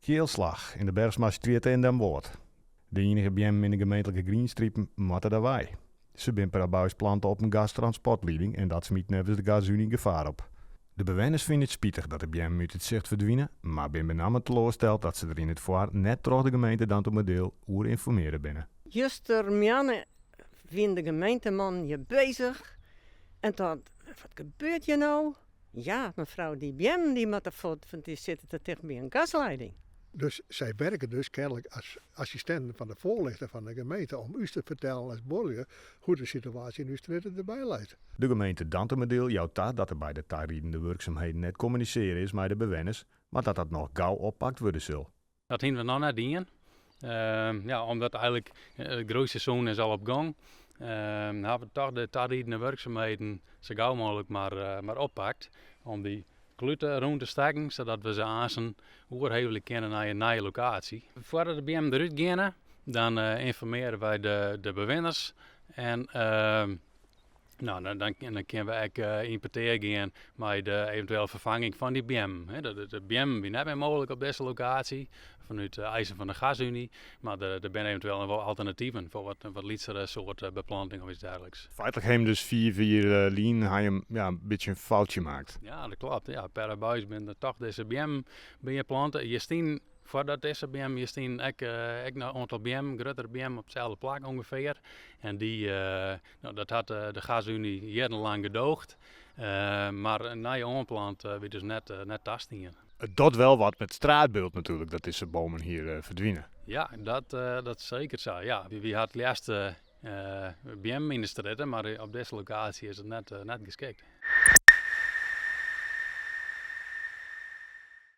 Kealslach yn de Bergsmastrjitte yn Damwâld. De ienige beammen yn de gemeentlike grienstripen moatte der wei. Se binne per abuis plante op in gastransportlieding en dat smyt neffens de Gasunie gefaar op. De bewenners fine it spitich dat de beammen út it sicht ferdwine, mar binne benammen teloarsteld dat se der yn it foar net troch de gemeente Dantumadiel oer ynformearre binne. Justermoarn wiene de gemeentemannen hjir bezich en dan, wat gebeurt hjir no? Ja, mefrou, dy beammen dy moatte fuort, want dy sitte te ticht by in gasleiding. Dus sy werke dus kenlik as assistinten fan de foarlichter fan de gemeente om ús te fertellen as buorlju hoe't de situaasje yn ús strjitte derby leit. De gemeente Dantumadiel jout ta dat der by de tariedende wurksumheden net kommunisearre is mei de bewenners, mar dat dat noch gau oppakt wurde sil. Dat hiene we noch net dien. Ja, omdat eigenlik it groeiseizoen is al op gong, hawwe we toch de tariedende wurksumheden sa gau mooglik mar oppakt om dy kluten rûn te stekken, sadat we se aansen oerhevelje kinne nei in nije lokaasje. Foardat de beammen derút geane, dan ynformearje wy de bewenners en No, dan, dan, dan kinne we ek yn petear gean mei de eventuele ferfanging fan dy beammen. De, de beammen binne net mear mooglik op dizze lokaasje, fanút de eisen fan de Gasunie. Mar der, der binne eventueel noch wol alternativen foar wat, wat lytsere soart beplanting of iets dergelijks. Feitlik ha jim dus fiif jier lyn ha jim ja, in bytsje in foutsje maakt. Ja, dat klopt. Ja, per abuis binne der toch dizze beammen by plante. Hjir stien Foardat dizze beammen hjir stienen ek, ek noch in oantal beammen, gruttere beammen op itselde plak ûngefear. En dy, no, dat hat de Gasunie jierrenlang gedoogd. Mar in nije oanplant wie dus net, net tastien. It docht wel wat met straatbeeld natuurlijk dat dizze bomen hier ferdwine. Ja, dat, dat is seker sa. Ja, wy ha it leafst beammen yn de strjitte, mar op dizze lokaasje is it net, net geskikt.